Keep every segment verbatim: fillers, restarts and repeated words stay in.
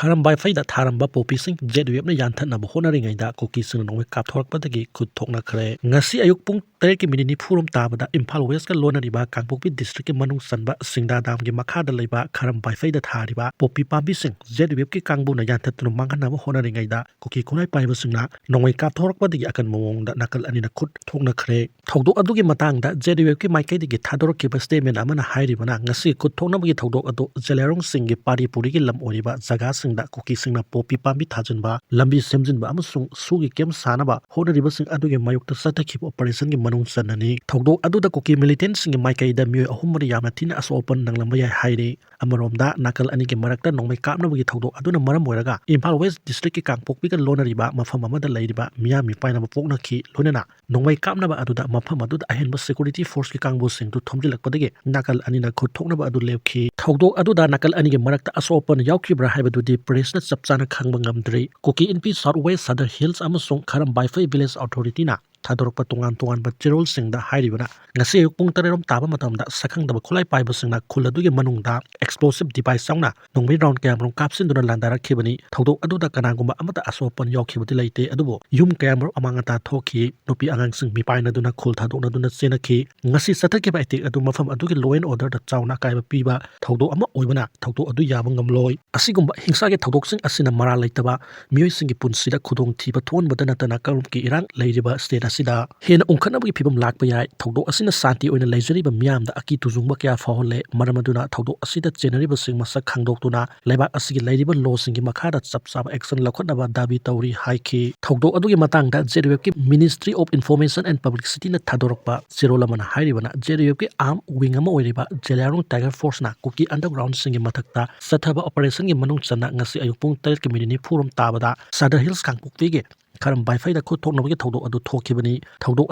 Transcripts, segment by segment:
ꯈꯔꯝꯕꯥꯏꯐꯩꯗ ꯊꯥꯔꯝꯕ ꯄꯣꯄꯤꯁꯤꯡ Z ꯋꯦꯕꯅ ꯌꯥꯟꯊꯠꯅꯕ ꯍꯣꯠꯅꯔꯤꯉꯩꯗ ꯀꯨꯀꯤꯁꯤꯡꯅ ꯅꯣꯡꯃꯩ ꯀꯥꯞꯊꯣꯔꯛꯄꯗꯒꯤ ꯈꯨꯠ ꯊꯣꯛꯅꯈ꯭ꯔꯦ꯫ ꯉꯁꯤ ꯑꯌꯨꯛ ꯄꯨꯡ ꯇꯔꯦꯠꯀꯤ ꯃꯤꯅꯤꯠ ꯅꯤꯐꯨ ꯔꯣꯝ ꯇꯥꯕꯗ ꯏꯝꯐꯥꯜ ꯋꯦꯁꯀ ꯂꯣꯟꯅꯔꯤꯕ ꯀꯥꯡꯄꯣꯛꯄꯤ ꯗꯤꯁꯇ꯭ꯔꯤꯛꯀꯤ ꯃꯅꯨꯡ ꯆꯟꯕ ꯁꯤꯡꯗꯥ ꯗꯥꯝꯒꯤ ꯃꯈꯥꯗ ꯂꯩꯕ ꯈꯔꯝꯕꯥꯏꯐꯩꯗ ꯊꯥꯔꯤꯕ ꯄꯣꯄꯤ ꯄꯥꯝꯕꯤꯁꯤꯡ ꯖꯦꯠ ꯋꯦꯕꯀꯤ ꯀꯥꯡꯕꯨꯅ ꯌꯥꯟꯊꯠꯇꯨꯅ ꯃꯥꯡꯍꯟꯅꯕ ꯍꯣꯠꯅꯔꯤꯉꯩꯗ ꯀꯨꯀꯤ ꯈꯨꯠꯂꯥꯏ ꯄꯥꯏꯕꯁꯤꯡꯅ ꯅꯣꯡꯃꯩ ꯀꯥꯞꯊꯣꯔꯛꯄꯗꯒꯤ ꯑꯀꯟꯕ ꯃꯑꯣꯡꯗ ꯅꯥꯀꯜ ꯑꯅꯤꯅ ꯈꯨꯠ ꯊꯣꯛꯅꯈ꯭ꯔꯦ꯫ ꯊꯧꯗꯣꯛ ꯑꯗꯨꯒꯤ ꯃꯇꯥꯡꯗ ꯖꯦꯠ ꯋꯦꯕꯀꯤ ꯃꯥꯏꯀꯩꯗꯒꯤ ꯊꯥꯗꯣꯔꯛꯈꯤꯕ ꯁ꯭ꯇꯦꯠꯃꯦꯟ ꯑꯃꯅ ꯍꯥꯏꯔꯤꯕꯅ, ꯉꯁꯤ ꯈꯨꯠ ꯊꯣꯛꯅꯕꯒꯤ ꯊꯧꯗꯣꯛ ꯑꯗꯨ ꯖꯦꯂꯤꯌꯥꯡꯔꯣꯡ ꯆꯤꯡꯒꯤ ꯄꯥꯔꯤ ꯄꯨꯔꯤꯒꯤ ꯂꯝ ꯑꯣꯏꯔꯤꯕ ꯖꯒꯥꯁꯤꯡꯗ ꯀꯨꯀꯤꯁꯤꯡꯅ ꯄꯣꯄꯤ ꯄꯥꯝꯕꯤ ꯊꯥꯖꯤꯟꯕ, ꯂꯝꯕꯤ ꯁꯦꯝꯖꯤꯟꯕ ꯑꯃꯁꯨꯡ ꯁꯨꯒꯤ ꯀꯦꯝ ꯁꯥꯅꯕ ꯍꯣꯠꯅꯔꯤꯕꯁꯤꯡ ꯑꯗꯨꯒꯤ ꯃꯥꯌꯣꯛꯇ ꯆꯠꯊꯈꯤꯕ ꯑꯣꯄꯔꯦꯁꯟꯒꯤ ꯃꯅꯨꯡ ꯆꯟꯅꯅꯤ꯫ ꯊꯧꯗꯣꯛ ꯑꯗꯨꯗ ꯀꯨꯀꯤ ꯃꯤꯂꯤꯇꯦꯟꯠꯁꯤꯡꯒꯤ ꯃꯥꯏꯀꯩꯗ ꯃꯤꯑꯣꯏ ꯑꯍꯨꯝ ꯃꯔꯤ ꯌꯥꯝꯅ ꯊꯤꯅ ꯑꯁꯣꯛ ꯑꯄꯟ ꯅꯪꯂꯝꯕ ꯌꯥꯏ ꯍꯥꯏꯔꯤ꯫ ꯑꯃꯔꯣꯝꯗ, ꯅꯥꯀꯜ ꯑꯅꯤꯒꯤ ꯃꯔꯛꯇ ꯅꯣꯡꯃꯩ ꯀꯥꯞꯅꯕꯒꯤ ꯊꯧꯗꯣꯛ ꯑꯗꯨꯅ ꯃꯔꯝ ꯑꯣꯏꯔꯒ ꯏꯝꯐꯥꯜ ꯋꯦꯁ ꯗꯤꯁꯇ꯭ꯔꯤꯛꯀꯤ ꯀꯥꯡꯄꯣꯛꯄꯤꯒ ꯂꯣꯟꯅꯔꯤꯕ ꯃꯐꯝ ꯑꯃꯗ ꯂꯩꯔꯤꯕ ꯃꯤꯌꯥꯝ ꯃꯤꯄꯥꯏꯅꯕ ꯄꯣꯛꯅꯈꯤ꯫ ꯂꯣꯏꯅꯅ ꯅꯣꯡꯃꯩ ꯀꯥꯞꯅꯕ ꯑꯗꯨꯗ ꯃꯐꯝ ꯑꯗꯨꯗ ꯑꯍꯦꯟꯕ ꯁꯦꯀ꯭ꯌꯨꯔꯤꯇꯤ ꯐꯣꯔꯁꯀꯤ ꯀꯥꯡꯕꯨꯁꯤꯡꯗꯨ ꯊꯣꯝꯖꯤꯜꯂꯛꯄꯗꯒꯤ ꯅꯥꯀꯜ ꯑꯅꯤꯅ ꯈꯨꯠ ꯊꯣꯛꯅꯕ ꯑꯗꯨ ꯂꯦꯞꯈꯤ꯫ ꯊꯧꯗꯣꯛ ꯑꯗꯨꯗ ꯅꯥꯀꯜ ꯑꯅꯤꯒꯤ ꯃꯔꯛꯇ ꯑꯁꯣꯛ ꯑꯄꯟ ꯌꯥꯎꯈꯤꯕ꯭ꯔꯥ ꯍꯥꯏꯕꯗꯨꯗꯤ ꯄ꯭ꯔꯦꯁꯅ ꯆꯞ ꯆꯥꯅ ꯈꯪꯕ ꯉꯝꯗ꯭ꯔꯤ꯫ ꯀꯨꯀꯤ ꯏꯟꯄꯤ ꯁꯥꯎꯠ ꯋꯦꯁ ꯁꯗꯔ ꯍꯤꯜꯁ ꯑꯃꯁꯨꯡ ꯈꯔꯝꯕꯥꯏꯐꯩ ꯚꯤꯂꯦꯖ ꯑꯣꯊꯣꯔꯤꯇꯤꯅ ꯊꯥꯗꯣꯔꯛꯄ ꯇꯣꯉꯥꯟ ꯇꯣꯉꯥꯟꯕ ꯆꯦꯔꯣꯜꯁꯤꯡꯗ ꯍꯥꯏꯔꯤꯕꯅ, ꯉꯁꯤ ꯑꯌꯨꯛ ꯄꯨꯡ ꯇꯔꯦꯠ ꯔꯣꯝ ꯇꯥꯕ ꯃꯇꯝꯗ ꯁꯛꯈꯪꯗꯕ ꯈꯨꯠꯂꯥꯏ ꯄꯥꯏꯕꯁꯤꯡꯅ ꯈꯨꯜ ꯑꯗꯨꯒꯤ ꯃꯅꯨꯡꯗ ꯑꯦꯛꯁꯄ꯭ꯂꯣꯁꯤꯞ ꯗꯤꯚꯥꯏꯁ ꯌꯥꯎꯅ ꯅꯣꯡꯃꯩ ꯔꯥꯎꯟ ꯀꯌꯥꯃꯔꯨꯝ ꯀꯥꯞꯁꯤꯟꯗꯨꯅ ꯂꯥꯟꯗꯥꯔꯛꯈꯤꯕꯅꯤ꯫ ꯊꯧꯗꯣꯛ ꯑꯗꯨꯗ ꯀꯅꯥꯒꯨꯝꯕ ꯑꯃꯠꯇ ꯑꯁꯣꯛ ꯑꯄꯟ ꯌꯥꯎꯈꯤꯕꯗꯤ ꯂꯩꯇꯦ, ꯑꯗꯨꯕꯨ ꯌꯨꯝ ꯀꯌꯥꯃꯔꯨꯝ ꯑꯃꯥꯡ ꯑꯇꯥ ꯊꯣꯛꯈꯤ꯫ ꯅꯨꯄꯤ ꯑꯉꯥꯡꯁꯤꯡ ꯃꯤꯄꯥꯏꯅꯗꯨꯅ ꯈꯨꯜ ꯊꯥꯗꯣꯛꯅꯗꯨꯅ ꯆꯦꯟꯅꯈꯤ꯫ ꯉꯁꯤ ꯆꯠꯊꯈꯤꯕ ꯑꯦꯇꯦꯛ ꯑꯗꯨ ꯃꯐꯝ ꯑꯗꯨꯒꯤ ꯂꯣ ꯑꯦꯟ ꯑꯣꯔꯗꯔꯗ ꯆꯥꯎꯅ ꯑꯀꯥꯏꯕ ꯄꯤꯕ ꯊꯧꯗꯣꯛ ꯑꯃ ꯑꯣꯏꯕꯅ ꯊꯧꯗꯣꯛ ꯑꯗꯨ ꯌꯥꯕ ꯉꯝꯂꯣꯏ꯫ ꯑꯁꯤꯒꯨꯝꯕ ꯍꯤꯡꯁꯥꯒꯤ ꯊꯧꯗꯣꯛꯁꯤꯡ ꯑꯁꯤꯅ ꯃꯔꯥꯜ ꯂꯩꯇꯕ ꯃꯤꯑꯣꯏꯁꯤꯡꯒꯤ ꯄꯨꯟꯁꯤꯗ ꯈꯨꯗꯣꯡꯊꯤꯕ ꯊꯣꯛꯍꯟꯕꯗ ꯅꯠꯇꯅ ꯀꯥꯡꯂꯨꯞꯀꯤ ꯏꯔꯥꯡ ꯂꯩꯔꯤꯕ ꯁ꯭ꯇꯦꯠ ꯑꯁꯤꯗ ꯍꯦꯟꯅ ꯎꯪꯈꯠꯅꯕꯒꯤ ꯐꯤꯕꯝ ꯂꯥꯛꯄ ꯌꯥꯏ꯫ ꯊꯧꯗꯣꯛ ꯑꯁꯤꯅ ꯁꯥꯟꯇꯤ ꯑꯣꯏꯅ ꯂꯩꯖꯔꯤꯕ ꯃꯤꯌꯥꯝꯗ ꯑꯀꯤ ꯇꯨꯖꯨꯡꯕ ꯀꯌꯥ ꯐꯥꯎꯍꯜꯂꯦ꯫ ꯃꯔꯝ ꯑꯗꯨꯅ ꯊꯧꯗꯣꯛ ꯑꯁꯤꯗ ꯆꯦꯟꯅꯔꯤꯕꯁꯤꯡ ꯃꯁꯛ ꯈꯪꯗꯣꯛꯇꯨꯅ ꯂꯩꯕꯥꯛ ꯑꯁꯤꯒꯤ ꯂꯩꯔꯤꯕ ꯂꯣꯁꯤꯡꯒꯤ ꯃꯈꯥꯗ ꯆꯞ ꯆꯥꯕ ꯑꯦꯛꯁꯟ ꯂꯧꯈꯠꯅꯕ ꯗꯥꯕꯤ ꯇꯧꯔꯤ ꯍꯥꯏꯈꯤ꯫ ꯊꯧꯗꯣꯛ ꯑꯗꯨꯒꯤ ꯃꯇꯥꯡꯗ ꯖꯦꯠ ꯋꯦꯕꯀꯤ Ministry of Information and Publicityꯅ ꯊꯥꯗꯣꯔꯛꯄ ꯆꯦꯔꯣꯜ ꯑꯃꯅ ꯍꯥꯏꯔꯤꯕꯅ, ꯖꯦꯠ ꯋꯦꯕꯀꯤ ꯑꯥꯔꯝ ꯋꯤꯡ ꯑꯃ ꯑꯣꯏꯔꯤꯕ ꯖꯦꯂꯤꯌꯥꯡꯔꯣꯡ ꯇꯥꯏꯒꯔ ꯐꯣꯔꯁꯅ ꯀꯨꯀꯤ ꯑꯟꯗꯔꯒ꯭ꯔꯥꯎꯟꯁꯤꯡꯒꯤ ꯃꯊꯛꯇ ꯆꯠꯊꯕ ꯑꯣꯄꯔꯦꯁꯟꯒꯤ ꯃꯅꯨꯡ ꯆꯟꯅ ꯉꯁꯤ ꯑꯌꯨꯛ ꯄꯨꯡ ꯇꯔꯦꯠꯀꯤ ꯃꯤꯅꯤꯠ ꯅꯤꯐꯨ ꯔꯣꯝ ꯇꯥꯕꯗ ꯁꯗꯔ ꯍꯤꯜꯁ ꯀꯥꯡꯄꯣꯛꯄꯤꯒꯤ ꯈꯔꯝꯕꯥꯏꯐꯩꯗ ꯈꯨꯠ ꯊꯣꯛꯅꯕꯒꯤ ꯊꯧꯗꯣꯛ ꯑꯗꯨ ꯊꯣꯛꯈꯤꯕꯅꯤ꯫ ꯊꯧꯗꯣꯛ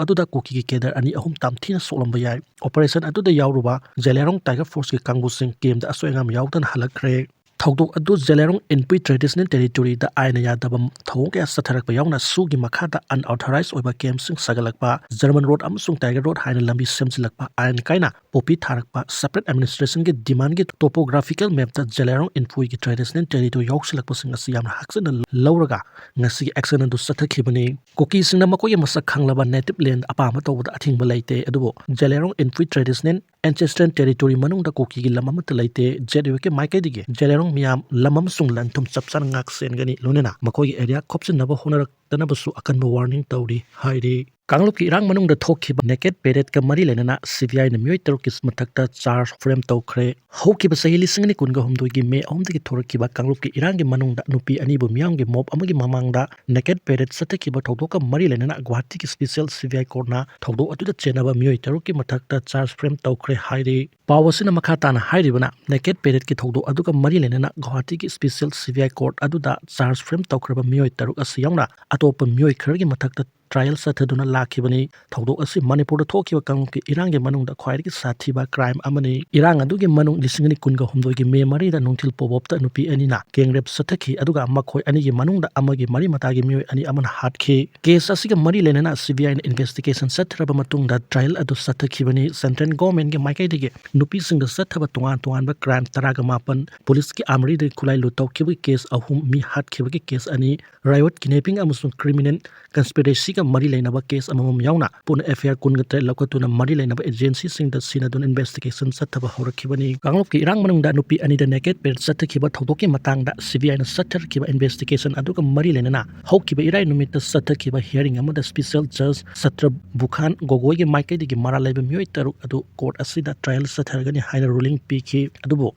ꯑꯗꯨꯗ ꯀꯨꯀꯤꯒꯤ ꯀꯦꯗꯔ ꯑꯅꯤ ꯑꯍꯨꯝ ꯇꯥꯝꯊꯤꯅ ꯁꯣꯛꯂꯝꯕ ꯌꯥꯏ꯫ ꯑꯣꯄꯔꯦꯁꯟ ꯑꯗꯨꯗ ꯌꯥꯎꯔꯨꯕ ꯖꯦꯂꯤꯌꯥꯡꯔꯣꯡ ꯇꯥꯏꯒꯔ ꯐꯣꯔꯁꯀꯤ ꯀꯥꯡꯕꯨꯁꯤꯡ ꯀꯦꯝꯗ ꯑꯁꯣꯏ ꯑꯉꯥꯝ ꯌꯥꯎꯗꯅ ꯍꯜꯂꯛꯈ꯭ꯔꯦ꯫ ꯊꯧꯗꯣꯛ ꯑꯗꯨ ꯖꯦꯂꯦꯔꯣꯡ ꯏꯟꯄꯨꯏ ꯇ꯭ꯔꯦꯗꯤꯁꯅꯦꯜ ꯇꯦꯔꯤꯇꯣꯔꯤꯗ ꯑꯥꯏꯟꯅ ꯌꯥꯗꯕ ꯊꯧꯑꯣꯡ ꯀꯌꯥ ꯆꯠꯊꯔꯛꯄ ꯌꯥꯎꯅ ꯁꯨꯒꯤ ꯃꯈꯥꯗ ꯑꯟꯑꯣꯊꯣꯔꯥꯏꯖ ꯑꯣꯏꯕ ꯀꯦꯝꯞꯁꯤꯡ ꯁꯥꯒꯠꯂꯛꯄ, ꯖꯔꯃꯟ ꯔꯣꯗ ꯑꯃꯁꯨꯡ ꯇꯥꯏꯒꯔ ꯔꯣꯗ ꯍꯥꯏꯅ ꯂꯝꯕꯤ ꯁꯦꯝꯖꯤꯜꯂꯛꯄ, ꯑꯥꯏꯟ ꯀꯥꯏꯅ ꯄꯣꯄꯤ ꯊꯥꯔꯛꯄ, ꯁꯦꯄꯔꯦꯠ ꯑꯦꯗꯃꯤꯅꯤꯁꯇ꯭ꯔꯦꯁꯟꯒꯤ ꯗꯤꯃꯥꯟꯒꯤ ꯇꯣꯄꯣꯒ꯭ꯔꯥꯐꯤꯀꯦꯜ ꯃꯦꯞꯇ ꯖꯦꯂꯦꯔꯣꯡ ꯏꯟꯄꯨꯏꯒꯤ ꯇ꯭ꯔꯦꯗꯤꯁꯅꯦꯜ ꯇꯦꯔꯤꯇꯣꯔꯤ ꯌꯥꯎꯁꯤꯜꯂꯛꯄꯁꯤꯡ ꯑꯁꯤ ꯌꯥꯝꯅ ꯍꯛꯆꯤꯟꯅ ꯂꯧꯔꯒ ꯉꯁꯤꯒꯤ ꯑꯦꯛꯁꯟ ꯑꯗꯨ ꯆꯠꯊꯈꯤꯕꯅꯤ꯫ ꯀꯨꯀꯤꯁꯤꯡꯅ ꯃꯈꯣꯏꯒꯤ ꯃꯁꯛ ꯈꯪꯂꯕ ꯅꯦꯇꯤꯚ ꯂꯦꯟꯗ ꯑꯄꯥꯝꯕ ꯇꯧꯕꯗ ꯑꯊꯤꯡꯕ ꯂꯩꯇꯦ, ꯑꯗꯨꯕꯨ ꯖꯦꯂꯦꯔꯣꯡ ꯏꯟꯄꯨꯏ ꯇ꯭ꯔꯦꯗꯤꯁꯅꯦꯜ ꯑꯦꯟꯁꯦꯁꯇ꯭ꯔꯦꯜ ꯇꯦꯔꯤꯇꯣꯔꯤ ꯃꯅꯨꯡꯗ ꯀꯨꯀꯤꯒꯤ ꯂꯝ ꯑꯃꯠꯇ ꯂꯩꯇꯦ꯫ ꯖꯦꯠ ꯌꯨ ꯑꯦꯒꯤ ꯃꯥꯏꯀꯩꯗꯒꯤ ꯖꯦꯂꯦꯔꯣꯡ ꯃꯤꯌꯥꯝ ꯂꯝ ꯑꯃꯁꯨꯡ ꯂꯟ ꯊꯨꯝ ꯆꯞ ꯆꯥꯅ ꯉꯥꯛ ꯁꯦꯟꯒꯅꯤ, ꯂꯣꯏꯅꯅ ꯃꯈꯣꯏꯒꯤ ꯑꯦꯔꯤꯌꯥ ꯈꯣꯞꯆꯤꯟꯅꯕ ꯍꯣꯠꯅꯔꯛꯇꯅꯕꯁꯨ ꯑꯀꯟꯕ ꯋꯥꯔꯅꯤꯡ ꯇꯧꯔꯤ ꯍꯥꯏꯔꯤ꯫ ꯀꯥꯡꯂꯨꯞꯀꯤ ꯏꯔꯥꯡ ꯃꯅꯨꯡꯗ ꯊꯣꯛꯈꯤꯕ ꯅꯦꯀꯦꯠ ꯄꯦꯔꯦꯗꯀ ꯃꯔꯤ ꯂꯩꯅꯅ ꯁꯤ ꯕꯤ ꯑꯥꯏꯅ ꯃꯤꯑꯣꯏ ꯇꯔꯨꯛꯀꯤ ꯃꯊꯛꯇ ꯆꯥꯔꯖ ꯐ꯭ꯔꯦꯝ ꯇꯧꯈ꯭ꯔꯦ꯫ ꯍꯧꯈꯤꯕ ꯆꯍꯤ ꯂꯤꯁꯤꯡ ꯑꯅꯤ ꯀꯨꯟꯒ ꯍꯨꯝꯗꯣꯏꯒꯤ ꯃꯦ ꯑꯍꯨꯝꯗꯒꯤ ꯊꯣꯔꯛꯈꯤꯕ ꯀꯥꯡꯂꯨꯞꯀꯤ ꯏꯔꯥꯡꯒꯤ ꯃꯅꯨꯡꯗ ꯅꯨꯄꯤ ꯑꯅꯤꯕꯨ ꯃꯤꯌꯥꯝꯒꯤ ꯃꯣꯞ ꯑꯃꯒꯤ ꯃꯃꯥꯡꯗ ꯅꯦꯀꯦꯠ ꯄꯦꯔꯦꯗ ꯆꯠꯊꯈꯤꯕ ꯊꯧꯗꯣꯛꯀ ꯃꯔꯤ ꯂꯩꯅꯅ ꯒꯨꯋꯥꯍꯥꯇꯤꯒꯤ ꯁ꯭ꯄꯦꯁꯤꯌꯦꯜ ꯁꯤ ꯕꯤ ꯑꯥꯏ ꯀꯣꯔꯠꯅ ꯊꯧꯗꯣꯛ ꯑꯗꯨꯗ ꯆꯦꯟꯅꯕ ꯃꯤꯑꯣꯏ ꯇꯔꯨꯛꯀꯤ ꯃꯊꯛꯇ ꯆꯥꯔꯖ ꯐ꯭ꯔꯦꯝ ꯇꯧꯈ꯭ꯔꯦ ꯍꯥꯏꯔꯤ꯫ ꯄꯥꯎ ꯑꯁꯤꯅ ꯃꯈꯥ ꯇꯥꯅ ꯍꯥꯏꯔꯤꯕꯅ, ꯅꯦꯀꯦꯠ ꯄꯦꯔꯦꯗꯀꯤ ꯊꯧꯗꯣꯛ ꯑꯗꯨꯒ ꯃꯔꯤ ꯂꯩꯅꯅ ꯒꯨꯋꯥꯍꯥꯇꯤꯒꯤ ꯁ꯭ꯄꯦꯁꯤꯌꯦꯜ ꯁꯤ ꯕꯤ ꯑꯥꯏ ꯀꯣꯔꯠ ꯑꯗꯨꯗ ꯆꯥꯔꯖ ꯐ꯭ꯔꯦꯝ ꯇꯧꯈ꯭ꯔꯕ ꯃꯤꯑꯣꯏ ꯇꯔꯨꯛ ꯑꯁꯤ ꯌꯥꯎꯅ ꯑꯇꯣꯞꯄ ꯃꯤꯑꯣꯏ ꯈꯔꯒꯤ ꯃꯊꯛꯇ ꯇ꯭ꯔꯥꯌꯦꯜ ꯆꯠꯊꯗꯨꯅ ꯂꯥꯛꯈꯤꯕꯅꯤ꯫ ꯊꯧꯗꯣꯛ ꯑꯁꯤ ꯃꯅꯤꯄꯨꯔꯗ ꯊꯣꯛꯈꯤꯕ ꯀꯥꯡꯂꯨꯞꯀꯤ ꯏꯔꯥꯡꯒꯤ ꯃꯅꯨꯡꯗ ꯈ꯭ꯋꯥꯏꯗꯒꯤ ꯁꯥꯊꯤꯕ ꯀ꯭ꯔꯥꯏꯝ ꯑꯃꯅꯤ꯫ ꯏꯔꯥꯡ ꯑꯗꯨꯒꯤ ꯃꯅꯨꯡ ꯂꯤꯁꯤꯡ ꯑꯅꯤ ꯀꯨꯟꯒ ꯍꯨꯝꯗꯣꯏꯒꯤ ꯃꯦ ꯃꯔꯤꯗ ꯅꯨꯡꯊꯤꯜ ꯄꯣꯕꯣꯞꯇ ꯅꯨꯄꯤ ꯑꯅꯤꯅ ꯒꯦꯡ ꯔꯦꯞ ꯆꯠꯊꯈꯤ, ꯑꯗꯨꯒ ꯃꯈꯣꯏ ꯑꯅꯤꯒꯤ ꯃꯅꯨꯡꯗ ꯑꯃꯒꯤ ꯃꯔꯤ ꯃꯇꯥꯒꯤ ꯃꯤꯑꯣꯏ ꯑꯅꯤ ꯑꯃꯅ ꯍꯥꯠꯈꯤ꯫ ꯀꯦꯁ ꯑꯁꯤꯒ ꯃꯔꯤ ꯂꯩꯅꯅ ꯁꯤ ꯕꯤ ꯑꯥꯏꯅ ꯏꯟꯚꯦꯁꯇꯤꯒꯦꯁꯟ ꯆꯠꯊꯔꯕ ꯃꯇꯨꯡꯗ ꯇ꯭ꯔꯥꯌꯦꯜ ꯑꯗꯨ ꯆꯠꯊꯈꯤꯕꯅꯤ꯫ ꯁꯦꯟꯇ꯭ꯔꯦꯜ ꯒꯣꯔꯃꯦꯟꯒꯤ ꯃꯥꯏꯀꯩꯗꯒꯤ ꯅꯨꯄꯤꯁꯤꯡꯗ ꯆꯠꯊꯕ ꯇꯣꯉꯥꯟ ꯇꯣꯉꯥꯟꯕ ꯀ꯭ꯔꯥꯏꯝ ꯇꯔꯥꯒ ꯃꯥꯄꯟ, ꯄꯨꯂꯤꯁꯀꯤ ꯑꯥꯔꯃꯔꯤꯗꯒꯤ ꯈꯨꯠꯂꯥꯏ ꯂꯨꯠ ꯇꯧꯈꯤꯕꯒꯤ ꯀꯦꯁ ꯑꯍꯨꯝ, ꯃꯤ ꯍꯥꯠꯈꯤꯕꯒꯤ ꯀꯦꯁ ꯑꯅꯤ, ꯔꯥꯏꯌꯣꯠ ꯀꯤꯗꯅꯦꯄꯤꯡ ꯑꯃꯁꯨꯡ ꯀ꯭ꯔꯤꯃꯤꯅꯦꯜ ꯀꯟꯁꯄꯤꯔꯦꯁꯤꯒ ꯃꯔꯤ ꯂꯩꯅꯕ ꯀꯦꯁ ꯑꯃꯃꯝ ꯌꯥꯎꯅ ꯄꯨꯟꯅ ꯑꯦꯐ ꯑꯥꯏ ꯑꯥꯔ ꯀꯨꯟꯒ ꯇꯔꯦꯠ ꯂꯧꯈꯠꯇꯨꯅ ꯃꯔꯤ ꯂꯩꯅꯕ ꯑꯦꯖꯦꯟꯁꯤꯁꯤꯡꯗ ꯁꯤꯟꯅꯗꯨꯅ ꯏꯟꯚꯦꯁꯇꯤꯒꯦꯁꯟ ꯆꯠꯊꯕ ꯍꯧꯔꯛꯈꯤꯕꯅꯤ꯫ ꯀꯥꯡꯂꯨꯞꯀꯤ ꯏꯔꯥꯡ ꯃꯅꯨꯡꯗ ꯅꯨꯄꯤ ꯑꯅꯤꯗ ꯅꯦꯀꯦꯠ ꯄꯦꯔꯦꯗ ꯆꯠꯊꯈꯤꯕ ꯊꯧꯗꯣꯛꯀꯤ ꯃꯇꯥꯡꯗ ꯁꯤ ꯕꯤ ꯑꯥꯏꯅ ꯆꯠꯊꯔꯛꯈꯤꯕ ꯏꯟꯚꯦꯁꯇꯤꯒꯦꯁꯟ ꯑꯗꯨꯒ ꯃꯔꯤ ꯂꯩꯅꯅ ꯍꯧꯈꯤꯕ ꯏꯔꯥꯏ ꯅꯨꯃꯤꯠꯇ ꯆꯠꯊꯈꯤꯕ ꯍꯤꯌꯥꯔꯤꯡ ꯑꯃꯗ ꯁ꯭ꯄꯦꯁꯤꯌꯦꯜ ꯖꯖ ꯁꯇ꯭ꯔ ꯚꯨꯈꯥꯟ ꯒꯣꯒꯣꯏꯒꯤ ꯃꯥꯏꯀꯩꯗꯒꯤ ꯃꯔꯥꯜ ꯂꯩꯕ ꯃꯤꯑꯣꯏ ꯇꯔꯨꯛ ꯑꯗꯨ ꯀꯣꯔꯠ ꯑꯁꯤꯗ ꯇ꯭ꯔꯥꯌꯦꯜ ꯆꯠꯊꯔꯒꯅꯤ ꯍꯥꯏꯅ ꯔꯨꯂꯤꯡ ꯄꯤꯈꯤ꯫ ꯑꯗꯨꯕꯨ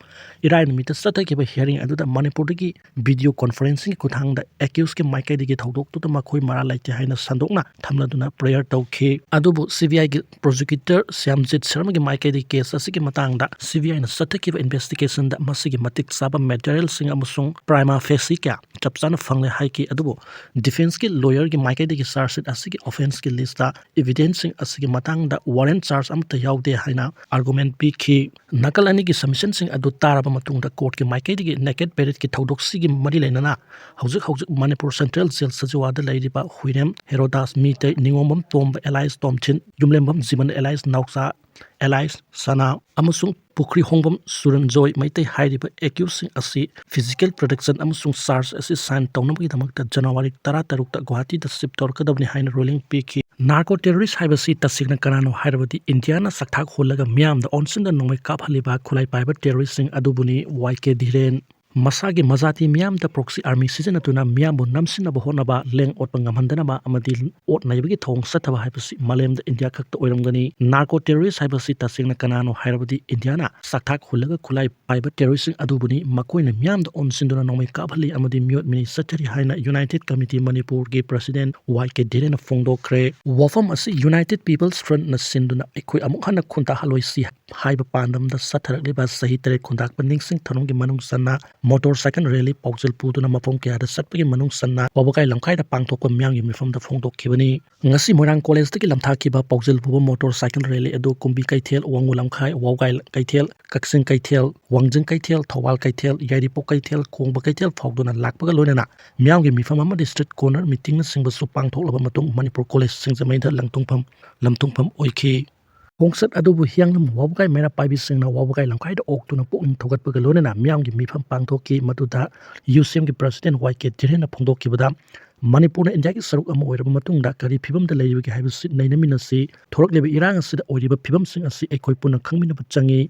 ꯏꯔꯥꯏ ꯅꯨꯃꯤꯠꯇ ꯆꯠꯊꯈꯤꯕ ꯍꯤꯌꯥꯔꯤꯡ ꯑꯗꯨꯗ ꯃꯅꯤꯄꯨꯔꯗꯒꯤ ꯚꯤꯗꯤꯑꯣ ꯀꯣꯟꯐꯔꯦꯟꯁꯤꯡꯒꯤ ꯈꯨꯠꯊꯥꯡꯗ ꯑꯦꯀ꯭ꯌꯨꯁꯀꯤ ꯃꯥꯏꯀꯩꯗꯒꯤ ꯊꯧꯗꯣꯛꯇꯨꯗ ꯃꯈꯣꯏ ꯃꯔꯥꯜ ꯂꯩꯇꯦ ꯍꯥꯏꯅ ꯁꯟꯗꯣꯛꯅ ꯊꯝꯂꯗꯨꯅ ꯄ꯭ꯔꯦꯌꯔ ꯇꯧꯈꯤ꯫ ꯑꯗꯨꯕꯨ ꯁꯤ ꯕꯤ ꯑꯥꯏꯒꯤ ꯄ꯭ꯔꯣꯁꯤꯀ꯭ꯌꯨꯇꯔ ꯁ꯭ꯌꯥꯝꯖꯤꯠ ꯁꯔꯃꯒꯤ ꯃꯥꯏꯀꯩꯗꯒꯤ ꯀꯦꯁ ꯑꯁꯤꯒꯤ ꯃꯇꯥꯡꯗ ꯁꯤ ꯕꯤ ꯑꯥꯏꯅ ꯆꯠꯊꯈꯤꯕ ꯏꯟꯚꯦꯁꯇꯤꯒꯦꯁꯟꯗ ꯃꯁꯤꯒꯤ ꯃꯇꯤꯛ ꯆꯥꯕ ꯃꯦꯇꯔꯤꯌꯦꯜꯁꯤꯡ ꯑꯃꯁꯨꯡ ꯄ꯭ꯔꯥꯏꯃꯥ ꯐꯦꯁꯤ ꯀꯌꯥ ꯆꯞ ꯆꯥꯅ ꯐꯪꯂꯦ ꯍꯥꯏꯈꯤ꯫ ꯑꯗꯨꯕꯨ defenceꯀꯤ lawyerꯒꯤ ꯃꯥꯏꯀꯩꯗꯒꯤ charge sheet ꯑꯁꯤꯒꯤ offenceꯀꯤ listꯇ evidenceꯁꯤꯡ ꯑꯁꯤꯒꯤ ꯃꯇꯥꯡꯗ warrant charge ꯑꯃꯠꯇ ꯌꯥꯎꯗꯦ ꯍꯥꯏꯅ argument ꯄꯤꯈꯤ꯫ ꯅꯥꯀꯜ ꯑꯅꯤꯒꯤ submissionꯁꯤꯡ ꯑꯗꯨ ꯇꯥꯔꯕ ꯃꯇꯨꯡꯗ courtꯀꯤ ꯃꯥꯏꯀꯩꯗꯒꯤ naked paradeꯀꯤ ꯊꯧꯗꯣꯛꯁꯤꯒꯤ ꯃꯔꯤ ꯂꯩꯅꯅ ꯍꯧꯖꯤꯛ ꯍꯧꯖꯤꯛ ꯃꯅꯤꯄꯨꯔ Central Jail ꯁꯖꯤꯋꯥꯗ ꯂꯩꯔꯤꯕ ꯍꯨꯏꯔꯦꯝ ꯍꯦꯔꯣꯗꯥꯁ ꯃꯤꯇꯩ, ꯅꯤꯉꯣꯝꯕꯝ ꯇꯣꯝꯕ alias ꯇꯣꯝꯊꯤꯟ, ꯌꯨꯝꯂꯦꯝꯕꯝ ꯖꯤꯕꯟ alias ꯅꯥꯎꯆꯥ, alias ꯁꯅꯥ ꯑꯃꯁꯨꯡ ꯄꯨꯈ꯭ꯔꯤꯍꯣꯡꯕꯝ ꯁꯨꯔꯟꯖꯣꯏ ꯃꯩꯇꯩ ꯍꯥꯏꯔꯤꯕ accusedꯁꯤꯡ ꯑꯁꯤ physical protection ꯑꯃꯁꯨꯡ charge ꯑꯁꯤ sign ꯇꯧꯅꯕꯒꯤꯗꯃꯛꯇ January ꯇꯔꯥꯇꯔꯨꯛꯇ ꯒꯨꯋꯥꯍꯥꯇꯤꯗ shift ꯇꯧꯔꯛꯀꯗꯕꯅꯤ ꯍꯥꯏꯅ ruling ꯄꯤꯈꯤ꯫ Narco terrorist ꯍꯥꯏꯕꯁꯤ ꯇꯁꯦꯡꯅ ꯀꯅꯥꯅꯣ ꯍꯥꯏꯔꯕꯗꯤ ꯏꯟꯗꯤꯌꯥꯅ ꯆꯥꯛꯊꯥꯛ ꯍꯨꯜꯂꯒ ꯃꯤꯌꯥꯝꯗ ꯑꯣꯟꯁꯤꯟꯗ ꯅꯣꯡꯃꯩ ꯀꯥꯞꯍꯜꯂꯤꯕ ꯈꯨꯠꯂꯥꯏ ꯄꯥꯏꯕ terroristꯁꯤꯡ ꯑꯗꯨꯕꯨꯅꯤ꯫ ꯋꯥꯏ ꯀꯦ ꯙꯤꯔꯦꯟ ꯃꯁꯥꯒꯤ ꯃꯖꯥꯇꯤ ꯃꯤꯌꯥꯝꯗ proxy army ꯁꯤꯖꯤꯟꯅꯗꯨꯅ ꯃꯤꯌꯥꯝꯕꯨ ꯅꯝꯁꯤꯟꯅꯕ ꯍꯣꯠꯅꯕ, ꯂꯦꯡ ꯑꯣꯠꯄ ꯉꯝꯍꯟꯗꯅꯕ ꯑꯃꯗꯤ ꯑꯣꯠ ꯅꯩꯕꯒꯤ ꯊꯧꯑꯣꯡ ꯆꯠꯊꯕ ꯍꯥꯏꯕꯁꯤ ꯃꯥꯂꯦꯝꯗ ꯏꯟꯗꯤꯌꯥ ꯈꯛꯇ ꯑꯣꯏꯔꯝꯒꯅꯤ꯫ Narco terrorist ꯍꯥꯏꯕꯁꯤ ꯇꯁꯦꯡꯅ ꯀꯅꯥꯅꯣ ꯍꯥꯏꯔꯕꯗꯤ ꯏꯟꯗꯤꯌꯥꯅ ꯆꯥꯛꯊꯥꯛ ꯍꯨꯜꯂꯒ ꯈꯨꯠꯂꯥꯏ ꯄꯥꯏꯕ terroristꯁꯤꯡ ꯑꯗꯨꯕꯨꯅꯤ꯫ ꯃꯈꯣꯏꯅ ꯃꯤꯌꯥꯝꯗ ꯑꯣꯟꯁꯤꯟꯗꯨꯅ ꯅꯣꯡꯃꯩ ꯀꯥꯞꯍꯜꯂꯤ ꯑꯃꯗꯤ ꯃꯤꯑꯣꯠ ꯃꯤꯅꯩ ꯆꯠꯊꯔꯤ ꯍꯥꯏꯅ United Committee ꯃꯅꯤꯄꯨꯔꯒꯤ president ꯋꯥꯏ ꯀꯦ ꯙꯤꯔꯦꯟꯅ ꯐꯣꯡꯗꯣꯛꯈ꯭ꯔꯦ꯫ ꯋꯥꯐꯝ ꯑꯁꯤ United People's Frontꯅ ꯁꯤꯟꯗꯨꯅ ꯑꯩꯈꯣꯏ ꯑꯃꯨꯛ ꯍꯟꯅ ꯈꯨꯟꯇꯥꯍꯜꯂꯣꯏꯁꯤ ꯍꯥꯏꯕ ꯄꯥꯟꯗꯝꯗ ꯆꯠꯊꯔꯛꯂꯤꯕ ꯆꯍꯤ ꯇꯔꯦꯠ ꯈꯨꯟꯇꯥꯛꯄ ꯅꯤꯡꯁꯤꯡ ꯊꯧꯔꯝꯒꯤ ꯃꯅꯨꯡ ꯆꯟꯅ motorcycle rally ꯄꯥꯎꯖꯦꯜ ꯄꯨꯗꯨꯅ ꯃꯐꯝ ꯀꯌꯥꯗ ꯆꯠꯄꯒꯤ ꯃꯅꯨꯡ ꯆꯟꯅ ꯋꯥꯕꯒꯥꯏ ꯂꯝꯈꯥꯏꯗ ꯄꯥꯡꯊꯣꯛꯄ ꯃꯤꯌꯥꯝꯒꯤ ꯃꯤꯐꯝꯗ ꯐꯣꯡꯗꯣꯛꯈꯤꯕꯅꯤ꯫ ꯉꯁꯤ ꯃꯣꯏꯔꯥꯡ collegeꯇꯒꯤ ꯂꯝꯊꯥꯈꯤꯕ ꯄꯥꯎꯖꯦꯜ ꯄꯨꯕ motorcycle rally ꯑꯗꯨ ꯀꯨꯝꯕꯤ ꯀꯩꯊꯦꯜ, ꯋꯥꯡꯉꯨ ꯂꯝꯈꯥꯏ, ꯋꯥꯕꯒꯥꯏ ꯀꯩꯊꯦꯜ, ꯀꯛꯆꯤꯡ ꯀꯩꯊꯦꯜ, ꯋꯥꯡꯖꯤꯡ ꯀꯩꯊꯦꯜ, ꯊꯧꯕꯥꯜ ꯀꯩꯊꯦꯜ, ꯌꯥꯏꯔꯤꯄꯣꯛ ꯀꯩꯊꯦꯜ, ꯀꯣꯡꯕ ꯀꯩꯊꯦꯜ ꯐꯥꯎꯗꯨꯅ ꯂꯥꯛꯄꯒ ꯂꯣꯏꯅꯅ ꯃꯤꯌꯥꯝꯒꯤ ꯃꯤꯐꯝ ꯑꯃꯗꯤ street corner meetingꯅꯆꯤꯡꯕꯁꯨ ꯄꯥꯡꯊꯣꯛꯂꯕ ꯃꯇꯨꯡ ꯃꯅꯤꯄꯨꯔ college ꯁꯤꯡꯖꯃꯩꯗ ꯂꯪꯊꯨꯡꯐꯝ, ꯂꯝꯊꯨꯡꯐꯝ ꯑꯣꯏꯈꯤ꯫ ꯈꯣꯡꯆꯠ ꯑꯗꯨꯕꯨ ꯍꯤꯌꯥꯡꯂꯝ ꯋꯥꯕꯒꯥꯏ ꯃꯩꯔꯥ ꯄꯥꯏꯕꯤꯁꯤꯡꯅ ꯋꯥꯕꯒꯥꯏ ꯂꯝꯈꯥꯏꯗ ꯑꯣꯛꯇꯨꯅ ꯄꯨꯛꯅꯤꯡ ꯊꯧꯒꯠꯄꯒ ꯂꯣꯏꯅꯅ ꯃꯤꯌꯥꯝꯒꯤ ꯃꯤꯐꯝ ꯄꯥꯡꯊꯣꯛꯈꯤ꯫ ꯃꯗꯨꯗ ꯌꯨ ꯁꯤ ꯑꯦꯝꯒꯤ president ꯋꯥꯏ ꯀꯦ ꯙꯤꯔꯦꯟꯅ ꯐꯣꯡꯗꯣꯛꯈꯤꯕꯗ, ꯃꯅꯤꯄꯨꯔꯅ ꯏꯟꯗꯤꯌꯥꯒꯤ ꯁꯔꯨꯛ ꯑꯃ ꯑꯣꯏꯔꯕ ꯃꯇꯨꯡꯗ ꯀꯔꯤ ꯐꯤꯕꯝꯗ ꯂꯩꯔꯤꯕꯒꯦ ꯍꯥꯏꯕꯁꯤ ꯅꯩꯅꯃꯤꯟꯅꯁꯤ꯫ ꯊꯣꯔꯛꯂꯤꯕ ꯏꯔꯥꯡ ꯑꯁꯤꯗ ꯑꯣꯏꯔꯤꯕ ꯐꯤꯕꯝꯁꯤꯡ ꯑꯁꯤ ꯑꯩꯈꯣꯏ ꯄꯨꯟꯅ ꯈꯪꯃꯤꯟꯅꯕ ꯆꯪꯏ꯫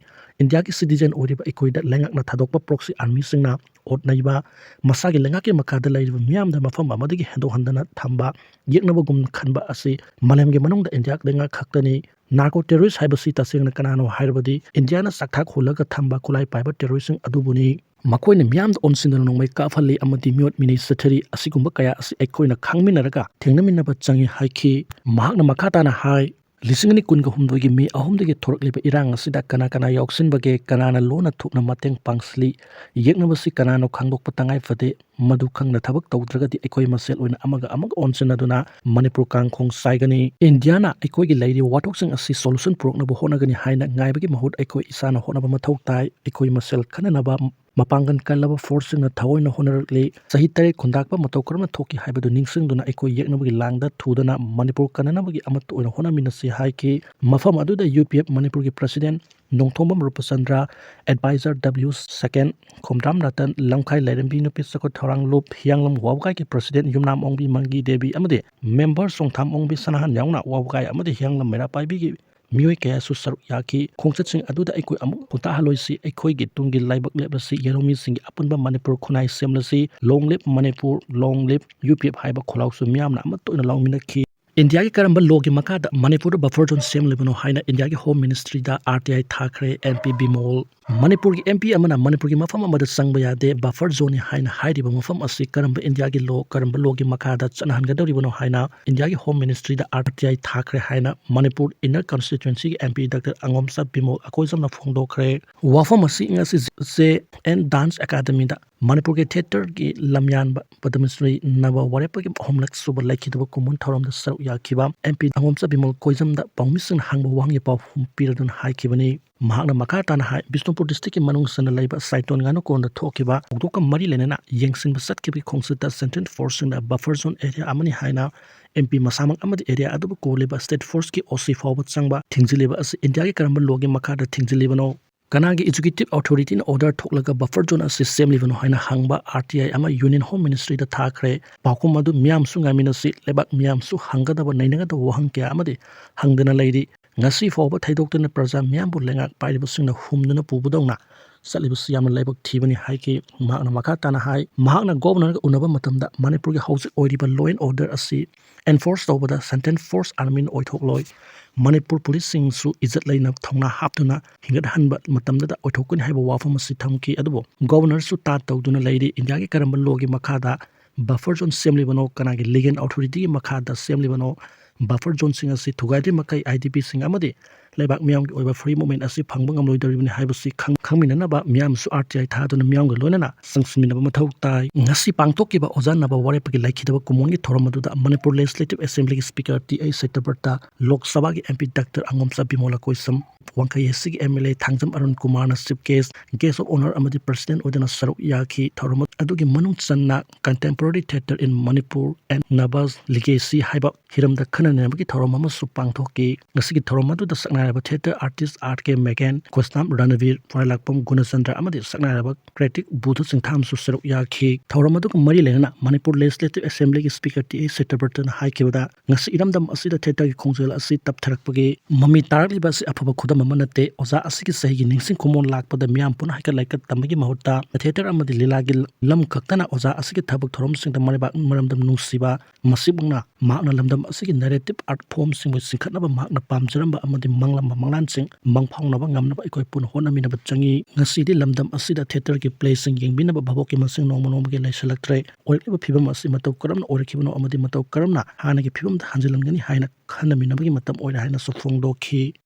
ꯏꯟꯗꯤꯌꯥꯒꯤ citizen ꯑꯣꯏꯔꯤꯕ ꯑꯩꯈꯣꯏꯗ ꯂꯩꯉꯥꯛꯅ ꯊꯥꯗꯣꯛꯄ proxy armyꯁꯤꯡꯅ ꯑꯣꯠ ꯅꯩꯕ, ꯃꯁꯥꯒꯤ ꯂꯩꯉꯥꯛꯀꯤ ꯃꯈꯥꯗ ꯂꯩꯔꯤꯕ ꯃꯤꯌꯥꯝꯗ ꯃꯐꯝ ꯑꯃꯗꯒꯤ ꯍꯦꯟꯗꯣꯛꯍꯟꯗꯅ ꯊꯝꯕ, ꯌꯦꯛꯅꯕꯒꯨꯝ ꯈꯟꯕ ꯑꯁꯤ ꯃꯥꯂꯦꯝꯒꯤ ꯃꯅꯨꯡꯗ ꯏꯟꯗꯤꯌꯥ ꯂꯩꯉꯥꯛ ꯈꯛꯇꯅꯤ꯫ Narco terrorist ꯍꯥꯏꯕꯁꯤ ꯇꯁꯦꯡꯅ ꯀꯅꯥꯅꯣ ꯍꯥꯏꯔꯕꯗꯤ ꯏꯟꯗꯤꯌꯥꯅ ꯆꯥꯛꯊꯥꯛ ꯍꯨꯜꯂꯒ ꯊꯝꯕ ꯈꯨꯠꯂꯥꯏ ꯄꯥꯏꯕ terroristꯁꯤꯡ ꯑꯗꯨꯕꯨꯅꯤ꯫ ꯃꯈꯣꯏꯅ ꯃꯤꯌꯥꯝꯗ ꯑꯣꯟꯁꯤꯟꯗꯨꯅ ꯅꯣꯡꯃꯩ ꯀꯥꯞꯍꯜꯂꯤ ꯑꯃꯗꯤ ꯃꯤꯑꯣꯠ ꯃꯤꯅꯩ ꯆꯠꯊꯔꯤ꯫ ꯑꯁꯤꯒꯨꯝꯕ ꯀꯌꯥ ꯑꯁꯤ ꯑꯩꯈꯣꯏꯅ ꯈꯪꯃꯤꯟꯅꯔꯒ ꯊꯦꯡꯅꯃꯤꯟꯅꯕ ꯆꯪꯏ ꯍꯥꯏꯈꯤ꯫ ꯃꯍꯥꯛꯅ ꯃꯈꯥ ꯇꯥꯅ ꯍꯥꯏ, ꯂꯤꯁꯤꯡ ꯑꯅꯤ ꯀꯨꯟꯒ ꯍꯨꯝꯗꯣꯏꯒꯤ ꯃꯦ ꯑꯍꯨꯝꯗꯒꯤ ꯊꯣꯔꯛꯂꯤꯕ ꯏꯔꯥꯡ ꯑꯁꯤꯗ ꯀꯅꯥ ꯀꯅꯥ ꯌꯥꯎꯁꯤꯟꯕꯒꯦ, ꯀꯅꯥꯅ ꯂꯣꯟꯅ ꯊꯨꯞꯅ ꯃꯇꯦꯡ ꯄꯥꯡꯁꯤꯜꯂꯤ, ꯌꯦꯛꯅꯕꯁꯤ ꯀꯅꯥꯅꯣ ꯈꯪꯗꯣꯛꯄ ꯇꯉꯥꯏ ꯐꯗꯦ꯫ ꯃꯗꯨ ꯈꯪꯅ ꯊꯕꯛ ꯇꯧꯗ꯭ꯔꯒꯗꯤ ꯑꯩꯈꯣꯏ ꯃꯁꯦꯜ ꯑꯣꯏꯅ ꯑꯃꯒ ꯑꯃꯒ ꯑꯣꯟꯁꯤꯟꯅꯗꯨꯅ ꯃꯅꯤꯄꯨꯔ ꯀꯥꯡꯈꯣꯡ ꯆꯥꯏꯒꯅꯤ꯫ ꯏꯟꯗꯤꯌꯥꯅ ꯑꯩꯈꯣꯏꯒꯤ ꯂꯩꯔꯤꯕ ꯋꯥꯊꯣꯛꯁꯤꯡ ꯑꯁꯤ solution ꯄꯨꯔꯛꯅꯕ ꯍꯣꯠꯅꯒꯅꯤ ꯍꯥꯏꯅ ꯉꯥꯏꯕꯒꯤ ꯃꯍꯨꯠ ꯑꯩꯈꯣꯏ ꯏꯁꯥꯅ ꯍꯣꯠꯅꯕ ꯃꯊꯧ ꯇꯥꯏ꯫ ꯑꯩꯈꯣꯏ ꯃꯁꯦꯜ ꯈꯟꯅꯅꯕ ꯃꯄꯥꯡꯒꯜ ꯀꯜꯂꯕ forceꯁꯤꯡꯅ ꯊꯑꯣꯏꯅ ꯍꯣꯠꯅꯔꯛꯂꯤ꯫ ꯆꯍꯤ ꯇꯔꯦꯠ ꯈꯨꯟꯗꯥꯛꯄ ꯃꯇꯧ ꯀꯔꯝꯅ ꯊꯣꯛꯈꯤ ꯍꯥꯏꯕꯗꯨ ꯅꯤꯡꯁꯤꯡꯗꯨꯅ ꯑꯩꯈꯣꯏ ꯌꯦꯛꯅꯕꯒꯤ ꯂꯥꯡꯗ ꯊꯨꯗꯅ ꯃꯅꯤꯄꯨꯔ ꯀꯟꯅꯅꯕꯒꯤ ꯑꯃꯠꯇ ꯑꯣꯏꯅ ꯍꯣꯠꯅꯃꯤꯟꯅꯁꯤ ꯍꯥꯏꯈꯤ꯫ ꯃꯐꯝ ꯑꯗꯨꯗ UPF ꯃꯅꯤꯄꯨꯔꯒꯤ president Nongthombam Rupachandra, advisor W Saken, Khomdram Ratan, ꯂꯝꯈꯥꯏ ꯂꯥꯏꯔꯦꯝꯕꯤ ꯅꯨꯄꯤ ꯆꯥꯎꯈꯠ ꯊꯧꯔꯥꯡ ꯂꯨꯞ, ꯍꯤꯌꯥꯡꯂꯝ ꯋꯥꯕꯒꯥꯏꯒꯤ president ꯌꯨꯝꯅꯥꯝ ꯑꯣꯡꯕꯤ ꯃꯪꯒꯤ ꯗꯦꯕꯤ ꯑꯃꯗꯤ member ꯆꯣꯡꯊꯥꯝ ꯑꯣꯡꯕꯤ ꯁꯅꯥꯍꯟ ꯌꯥꯎꯅ ꯋꯥꯕꯒꯥꯏ ꯑꯃꯗꯤ ꯍꯤꯌꯥꯡꯂꯝ ꯃꯩꯔꯥ ꯄꯥꯏꯕꯤꯒꯤ ꯃꯤꯑꯣꯏ ꯀꯌꯥꯁꯨ ꯁꯔꯨꯛ ꯌꯥꯈꯤ꯫ ꯈꯣꯡꯆꯠꯁꯤꯡ ꯑꯗꯨꯗ ꯑꯩꯈꯣꯏ ꯑꯃꯨꯛ ꯍꯨꯟꯇꯥꯍꯜꯂꯣꯏꯁꯤ꯫ ꯑꯩꯈꯣꯏꯒꯤ ꯇꯨꯡꯒꯤ ꯂꯥꯏꯕꯛ ꯂꯦꯞꯂꯁꯤ꯫ ꯌꯦꯜꯍꯧꯃꯤꯁꯤꯡꯒꯤ ꯑꯄꯨꯟꯕ ꯃꯅꯤꯄꯨꯔ ꯈꯨꯟꯅꯥꯏ ꯁꯦꯝꯂꯁꯤ꯫ Long live Manipur, long live UPF ꯍꯥꯏꯕ ꯈꯣꯜꯂꯥꯎꯁꯨ ꯃꯤꯌꯥꯝꯅ ꯑꯃꯠꯇ ꯑꯣꯏꯅ ꯂꯥꯎꯃꯤꯟꯅꯈꯤ꯫ ꯏꯟꯗꯤꯌꯥꯒꯤ ꯀꯔꯝꯕ lawꯒꯤ ꯃꯈꯥꯗ ꯃꯅꯤꯄꯨꯔꯗ buffer zone ꯁꯦꯝꯂꯤꯕꯅꯣ ꯍꯥꯏꯅ ꯏꯟꯗꯤꯌꯥꯒꯤ Home Ministryꯗ RTI ꯊꯥꯈ꯭ꯔꯦ꯫ MP ꯕꯤꯃꯣꯜ꯫ ꯃꯅꯤꯄꯨꯔꯒꯤ MP ꯑꯃꯅ ꯃꯅꯤꯄꯨꯔꯒꯤ ꯃꯐꯝ ꯑꯃꯗ ꯆꯪꯕ ꯌꯥꯗꯦ, buffer zoneꯅꯤ ꯍꯥꯏꯅ ꯍꯥꯏꯔꯤꯕ ꯃꯐꯝ ꯑꯁꯤ ꯀꯔꯝꯕ ꯏꯟꯗꯤꯌꯥꯒꯤ law, ꯀꯔꯝꯕ lawꯒꯤ ꯃꯈꯥꯗ ꯆꯠꯅꯍꯟꯒꯗꯧꯔꯤꯕꯅꯣ ꯍꯥꯏꯅ ꯏꯟꯗꯤꯌꯥꯒꯤ Home Ministryꯗ RTI ꯊꯥꯈ꯭ꯔꯦ ꯍꯥꯏꯅ Manipur Inner Constituencyꯒꯤ MP Doctor ꯑꯉꯣꯝꯆꯥ Bimol ꯑꯀꯣꯏꯖꯝꯅ ꯐꯣꯡꯗꯣꯛꯈ꯭ꯔꯦ꯫ ꯋꯥꯐꯝ ꯑꯁꯤ ꯉꯁꯤ J N Dance Academyꯗ ꯃꯅꯤꯄꯨꯔꯒꯤ theatreꯒꯤ ꯂꯝꯌꯥꯟꯕ ꯄꯗꯃꯁ꯭ꯔꯤ ꯅꯕ ꯋꯥꯔꯦꯞꯄꯒꯤ ꯑꯍꯨꯝꯂꯛ ꯁꯨꯕ ꯂꯩꯈꯤꯗꯕ ꯀꯨꯝꯑꯣꯟ ꯊꯧꯔꯝꯗ ꯁꯔꯨꯛ ꯌꯥꯈꯤꯕ MP ꯑꯉꯣꯝꯆꯥ ꯕꯤꯃꯣꯜ ꯀꯣꯏꯖꯝꯗ ꯄꯥꯎꯃꯤꯁꯤꯡꯅ ꯍꯪꯕ ꯋꯥꯍꯪꯒꯤ ꯄꯥꯎꯈꯨꯝ ꯄꯤꯔꯗꯨꯅ ꯍꯥꯏꯈꯤꯕꯅꯤ꯫ ꯃꯍꯥꯛꯅ ꯃꯈꯥ ꯇꯥꯅ ꯍꯥꯏ, ꯕꯤꯁꯅꯨꯄꯨꯔ districtꯀꯤ ꯃꯅꯨꯡ ꯆꯟꯅ ꯂꯩꯕ ꯁꯥꯏꯇꯣꯟ ꯉꯥꯅꯨꯀꯣꯟꯗ ꯊꯣꯛꯈꯤꯕ ꯊꯧꯗꯣꯛꯀ ꯃꯔꯤ ꯂꯩꯅꯅ ꯌꯦꯡꯁꯤꯟꯕ ꯆꯠꯈꯤꯕꯒꯤ ꯈꯣꯡꯆꯠꯇ central forceꯁꯤꯡꯅ buffer zone area ꯑꯃꯅꯤ ꯍꯥꯏꯅ MP ꯃꯁꯥꯃꯛ ꯑꯃꯗꯤ area ꯑꯗꯨꯕꯨ ꯀꯣꯜꯂꯤꯕ state forceꯀꯤ OC ꯐꯥꯎꯕ ꯆꯪꯕ ꯊꯤꯡꯖꯤꯜꯂꯤꯕ ꯑꯁꯤ ꯏꯟꯗꯤꯌꯥꯒꯤ ꯀꯔꯝꯕ lawꯒꯤ ꯃꯈꯥꯗ ꯊꯤꯡꯖꯤꯜꯂꯤꯕꯅꯣ? ꯀꯅꯥꯒꯤ executive authorityꯅ order ꯊꯣꯛꯂꯒ buffer zone ꯑꯁꯤ ꯁꯦꯝꯂꯤꯕꯅꯣ ꯍꯥꯏꯅ ꯍꯪꯕ RTI ꯑꯃ Union Home Ministryꯗ ꯊꯥꯈ꯭ꯔꯦ꯫ ꯄꯥꯎꯈꯨꯝ ꯑꯗꯨ ꯃꯤꯌꯥꯝꯁꯨ ꯉꯥꯏꯃꯤꯟꯅꯁꯤ꯫ ꯂꯩꯕꯥꯛ ꯃꯤꯌꯥꯝꯁꯨ ꯍꯪꯒꯗꯕ, ꯅꯩꯅꯒꯗꯕ ꯋꯥꯍꯪ ꯀꯌꯥ ꯑꯃꯗꯤ ꯍꯪꯗꯅ ꯂꯩꯔꯤ꯫ ꯉꯁꯤ ꯐꯥꯎꯕ ꯊꯩꯗꯣꯛꯇꯨꯅ ꯄ꯭ꯔꯖꯥ ꯃꯤꯌꯥꯝꯕꯨ ꯂꯩꯉꯥꯛ ꯄꯥꯏꯔꯤꯕꯁꯤꯡꯅ ꯍꯨꯝꯗꯨꯅ ꯄꯨꯕꯗꯧꯅ ꯆꯠꯂꯤꯕꯁꯤ ꯌꯥꯝꯅ ꯂꯥꯏꯕꯛ ꯊꯤꯕꯅꯤ ꯍꯥꯏꯈꯤ꯫ ꯃꯍꯥꯛꯅ ꯃꯈꯥ ꯇꯥꯅ ꯍꯥꯏ, ꯃꯍꯥꯛꯅ Governorꯒ ꯎꯅꯕ ꯃꯇꯝꯗ ꯃꯅꯤꯄꯨꯔꯒꯤ ꯍꯧꯖꯤꯛ ꯑꯣꯏꯔꯤꯕ law and order ꯑꯁꯤ enforce ꯇꯧꯕꯗ central force armyꯅ ꯑꯣꯏꯊꯣꯛꯂꯣꯏ꯫ ꯃꯅꯤꯄꯨꯔ policeꯁꯤꯡꯁꯨ ꯏꯖꯠ ꯂꯩꯅ ꯊꯧꯅꯥ ꯍꯥꯞꯇꯨꯅ ꯍꯤꯡꯒꯠꯍꯟꯕ ꯃꯇꯝꯗꯗ ꯑꯣꯏꯊꯣꯛꯀꯅꯤ ꯍꯥꯏꯕ ꯋꯥꯐꯝ ꯑꯁꯤ ꯊꯝꯈꯤ꯫ ꯑꯗꯨꯕꯨ Governorꯁꯨ ꯇꯥꯠ ꯇꯧꯗꯨꯅ ꯂꯩꯔꯤ꯫ ꯏꯟꯗꯤꯌꯥꯒꯤ ꯀꯔꯝꯕ lawꯒꯤ ꯃꯈꯥꯗ buffer zone ꯁꯦꯝꯂꯤꯕꯅꯣ? ꯀꯅꯥꯒꯤ legal authorityꯒꯤ ꯃꯈꯥꯗ ꯁꯦꯝꯂꯤꯕꯅꯣ? buffer zoneꯁꯤꯡ ꯑꯁꯤ ꯊꯨꯒꯥꯏꯗ꯭ꯔꯤ ꯃꯈꯩ IDPꯁꯤꯡ ꯑꯃꯗꯤ ꯂꯩꯕꯥꯛ ꯃꯤꯌꯥꯝꯒꯤ ꯑꯣꯏꯕ free movement ꯑꯁꯤ ꯐꯪꯕ ꯉꯝꯂꯣꯏꯗꯧꯔꯤꯕꯅꯤ ꯍꯥꯏꯕꯁꯤ ꯈꯪ-, ꯈꯪꯃꯤꯟꯅꯅꯕ ꯃꯤꯌꯥꯝꯁꯨ RTI ꯊꯥꯗꯨꯅ ꯃꯤꯌꯥꯝꯒ ꯂꯣꯏꯅꯅ ꯆꯪꯁꯤꯟꯃꯤꯟꯅꯕ ꯃꯊꯧ ꯇꯥꯏ꯫ ꯉꯁꯤ ꯄꯥꯡꯊꯣꯛꯈꯤꯕ ꯑꯣꯖꯥ ꯅꯥꯕ ꯋꯥꯔꯦꯞꯄꯒꯤ ꯂꯩꯈꯤꯗꯕ ꯀꯨꯝꯑꯣꯟꯒꯤ ꯊꯧꯔꯝ ꯑꯗꯨꯗ Manipur Legislative Assemblyꯒꯤ Speaker T I ꯁꯇ꯭ꯌꯕ꯭ꯔꯇ, ꯂꯣꯛ ꯁꯚꯥꯒꯤ MP Doctor ꯑꯉꯣꯝꯆꯥ ꯕꯤꯃꯣꯂꯥ ꯀꯣꯏꯁꯝ, ꯋꯥꯡꯈꯩ ꯑꯦꯁ ꯁꯤꯒꯤ MLA ꯊꯥꯡꯖꯝ ꯑꯔꯨꯟ ꯀꯨꯃꯥꯔꯅ chief guest, guest of honour ꯑꯃꯗꯤ president ꯑꯣꯏꯗꯨꯅ ꯁꯔꯨꯛ ꯌꯥꯈꯤ꯫ ꯊꯧꯔꯝ ꯑꯗꯨꯒꯤ ꯃꯅꯨꯡ ꯆꯟꯅ Contemporary Theatre in Manipur and Nabas Legacy ꯍꯥꯏꯕ ꯍꯤꯔꯝꯗ ꯈꯟꯅ ꯅꯩꯅꯕꯒꯤ ꯊꯧꯔꯝ ꯑꯃꯁꯨ ꯄꯥꯡꯊꯣꯛꯈꯤ꯫ ꯉꯁꯤꯒꯤ ꯊꯧꯔꯝ ꯑꯗꯨꯗ ꯁꯛꯅꯥꯏꯔꯕ theatre artist R K ꯃꯦꯒꯦꯟ, ꯀꯣꯁꯅꯥꯝ ꯔꯥꯅꯕꯤꯔ, ꯐꯣꯏꯔꯥꯛꯄꯝ ꯒꯨꯅꯆꯟꯗ꯭ꯔ ꯑꯃꯗꯤ ꯁꯛꯅꯥꯏꯔꯕ critic ꯕꯨꯙ ꯆꯤꯡꯊꯥꯝꯁꯨ ꯁꯔꯨꯛ ꯌꯥꯈꯤ꯫ ꯊꯧꯔꯝ ꯑꯗꯨꯒ ꯃꯔꯤ ꯂꯩꯅꯅ Manipur Legislative Assemblyꯒꯤ Speaker T I ꯁꯇ꯭ꯌꯕ꯭ꯔꯇꯅ ꯍꯥꯏꯈꯤꯕꯗ, ꯉꯁꯤ ꯏꯔꯝꯗꯝ ꯑꯁꯤꯗ theatreꯒꯤ ꯈꯣꯡꯖꯦꯜ ꯑꯁꯤ ꯇꯞꯊꯔꯛꯄꯒꯤ ꯃꯃꯤ ꯇꯥꯔꯛꯂꯤꯕ ꯑꯁꯤ ꯑꯐꯕ ꯈꯨꯗꯝ ꯑꯃ ꯅꯠꯇꯦ꯫ ꯑꯣꯖꯥ ꯑꯁꯤꯒꯤ ꯆꯍꯤꯒꯤ ꯅꯤꯡꯁꯤꯡ ꯈꯨꯃꯣꯟ ꯂꯥꯛꯄꯗ ꯃꯤꯌꯥꯝ ꯄꯨꯝꯅ ꯍꯥꯏꯒꯠ ꯂꯥꯏꯀꯠ ꯇꯝꯕꯒꯤ ꯃꯍꯨꯠꯇ theatre ꯑꯃꯗꯤ ꯂꯤꯂꯥꯒꯤ ꯂꯝ ꯈꯛꯇꯅ ꯑꯣꯖꯥ ꯑꯁꯤꯒꯤ ꯊꯕꯛ ꯊꯧꯔꯝꯁꯤꯡꯗ ꯃꯔꯩꯕꯥꯛ ꯃꯔꯝꯗꯝ ꯅꯨꯡꯁꯤꯕ, ꯃꯁꯤꯃꯛꯅ ꯃꯍꯥꯛꯅ ꯂꯝꯗꯝ ꯑꯁꯤꯒꯤ narrative art formꯁꯤꯡꯕꯨ ꯆꯤꯡꯈꯠꯅꯕ ꯃꯍꯥꯛꯅ ꯄꯥꯝꯖꯔꯝꯕ ꯑꯃꯗꯤ ꯃꯪꯂꯝꯕ ꯃꯪꯂꯥꯟꯁꯤꯡ ꯃꯪꯐꯥꯎꯅꯕ ꯉꯝꯅꯕ ꯑꯩꯈꯣꯏ ꯄꯨꯟꯅ ꯍꯣꯠꯅꯃꯤꯟꯅꯕ ꯆꯪꯏ꯫ ꯉꯁꯤꯗꯤ ꯂꯝꯗꯝ ꯑꯁꯤꯗ theatreꯒꯤ playꯁꯤꯡ ꯌꯦꯡꯕꯤꯅꯕ ꯚꯥꯕꯣꯛꯀꯤ ꯃꯁꯤꯡ ꯅꯣꯡꯃ ꯅꯣꯡꯃꯒꯤ ꯂꯩꯁꯤꯜꯂꯛꯇ꯭ꯔꯦ꯫ ꯑꯣꯏꯔꯛꯂꯤꯕ ꯐꯤꯕꯝ ꯑꯁꯤ ꯃꯇꯧ ꯀꯔꯝꯅ ꯑꯣꯏꯔꯛꯈꯤꯕꯅꯣ ꯑꯃꯗꯤ ꯃꯇꯧ ꯀꯔꯝꯅ ꯍꯥꯟꯅꯒꯤ ꯐꯤꯕꯝꯗ ꯍꯟꯖꯤꯜꯍꯟꯒꯅꯤ ꯍꯥꯏꯅ ꯈꯟꯅꯃꯤꯟꯅꯕꯒꯤ ꯃꯇꯝ ꯑꯣꯏꯔꯦ ꯍꯥꯏꯅꯁꯨ ꯐꯣꯡꯗꯣꯛꯈꯤ꯫